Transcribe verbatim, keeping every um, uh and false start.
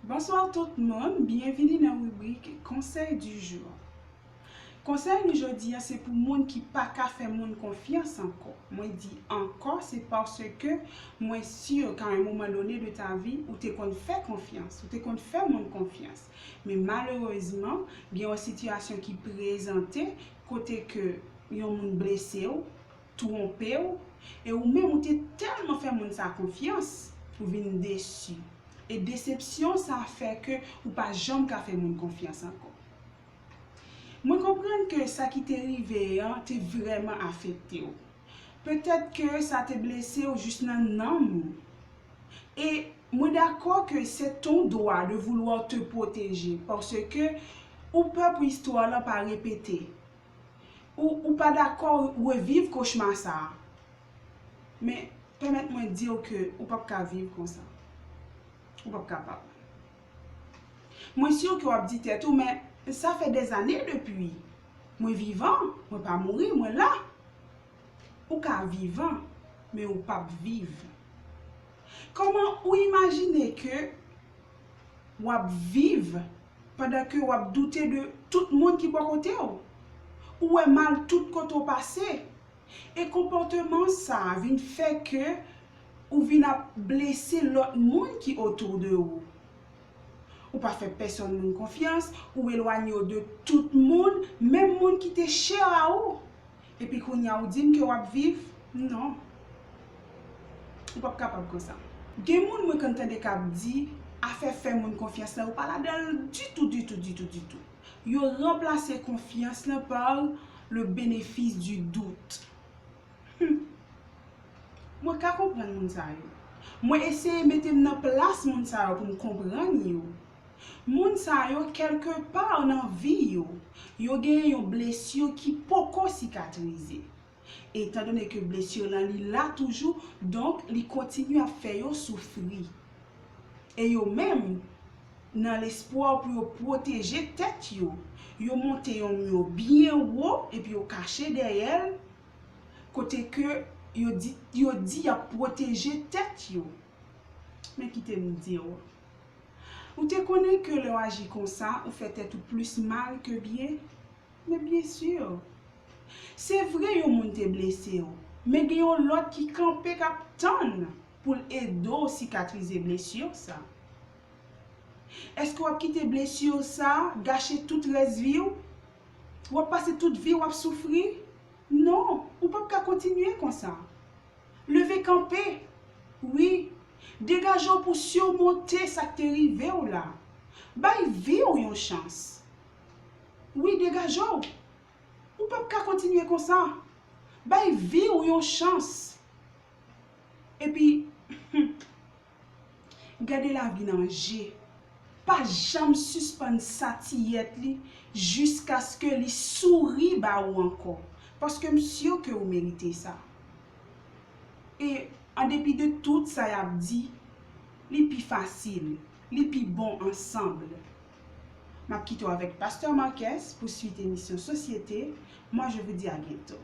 Bonsoir tout moun, byenvini nan ribrik Conseil du jour. Konsèy nou jodi a se pou moun ki pa ka fè moun konfyans ankò. Mwen di ankò, se paske mwen si ke à un moment donné de ta vie, ou te konn fè konfyans, ou te konn fè moun konfyans. Men malerezman, gen yon sitiyasyon ki prezante kote ke yon moun blese w, twonpe w, e ou menm ou te tèlman fè moun sa konfyans, ou vin desi. E desepsyon sa fè ke ou pa janm ka fè moun konfyans ankò. Mwen konprann ke sa ki te rive an te vrèman afekte w. Petèt ke sa te blese w jis nan nanm ou. E mwen dakò ke c'est ton droit de vouloir te protéger, paske ou pè pou istwa lan pa repete. Ou, ou pa dakò reviv kochma sa a. Men, pèmèt mwen di w ke ou p ap ka viv konsa. Ou p ap kapab. Mwen si ke w ap di tèt ou, men sa fè dèzane depi. Mwen vivan, mwen pa mouri, mwen la. Ou ka vivan, men ou p ap viv. Kòman ou imajine ke w ap viv pandan ke w ap doute de tout moun ki bò kote w? Ou wè mal tout kote w pase. E konpòteman sa a vin fè ke ou vin ap blese lòt moun ki otou de ou. Ou pa fè pèsonn moun konfyans, ou elwanye w de tout moun, menm moun ki te chè a ou. Epi kounye a ou di m ke w ap viv? Non. Ou p ap kapab konsa. Gen moun mwen konn tande k ap di, afè fè moun konfyans lan, yo pa ladan l ditou, ditou, ditou, ditou. Yo ranplase konfyans lan par le bénéfice du doute. Hmm. Mwen ka konprann moun sa yo. Mwen eseye mete m nan plas moun sa yo pou m konprann yo. Moun sa yo, kèlke pa nan vi yo, yo genyen yon blesi ki poko sikatrize. Etandone ke blesi lan li la toujou, donk li kontinye ap fè yo soufri. E yo menm, nan lespwa pou yo pwoteje tèt yo, yo monte yon mi byen wo epi yo kache dèyè l, kote ke yo di, yo di y ap pwoteje tèt yo. Men kite m di w, ou te konnen ke lè w aji konsa, ou fè tèt ou plis mal ke byen? Men byen si. Se vre yon moun te blese w, men gen yon lòt ki kanpe k ap tann pou l ede w sikatrize blesi sa. Èske w ap kite blesi sa gache tout rès vi w? W ap pase tout vi w ap soufri? Non, ou p ap ka kontinye konsa. Leve kanpe. Wi. Degaje w pou simonte sa k te rive w la. Bay vi w yon chans. Wi, degaje w. Ou p ap ka kontinye konsa. Bay vi w yon chans. Epi, gade lavi nan je. Pa janm sispann satiyèt li jiskaske li souri ba ou ankò. Paske m si ke ou merite sa. E an depi de tout sa y ap di, li pi fasil, li pi bon ansanm. M ap kite w avèk Pastè Marques pou swit emisyon Sosyete. Moi, je vous dis à bientôt.